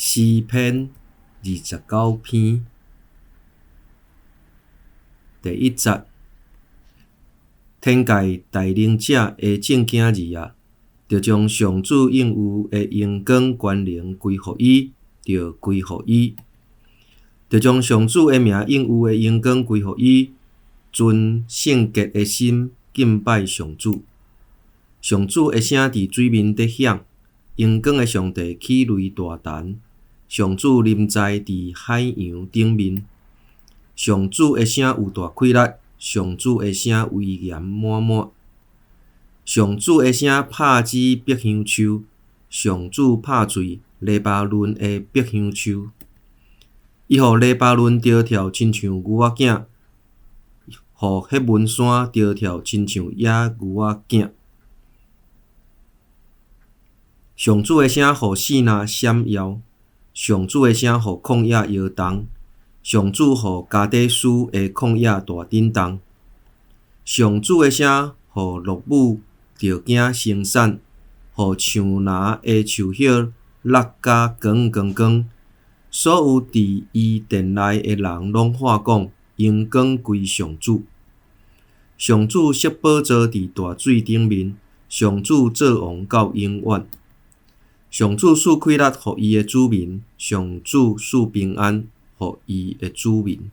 詩篇29篇第一節：天界大能者的眾囝兒啊，著將上主應有的榮光權能歸予伊，著歸予伊。著將上主的名應有的榮光歸予伊，存聖潔的心敬拜上主。上主的聲佇水面底響，榮光的上帝起雷大彈。上主臨在佇海洋頂面，上主的聲有大氣力，上主的聲威嚴滿滿。上主的聲拍子柏香樹，上主拍碎黎巴嫩的柏香樹。伊予黎巴嫩著跳親像牛仔囝，予黑門山著跳親像野牛仔囝。上主的聲予爍爁閃耀。上主的聲予曠野搖動，上主予加底斯的曠野大震動。上主的聲予落雨著驚生產，予樹林的樹葉落甲光光光。所有佇伊殿內的人攏喊講：榮光歸上主。上主設寶座佇大水頂面，上主做王到永遠。上主賜氣力予伊的子民，上主賜平安予伊的子民。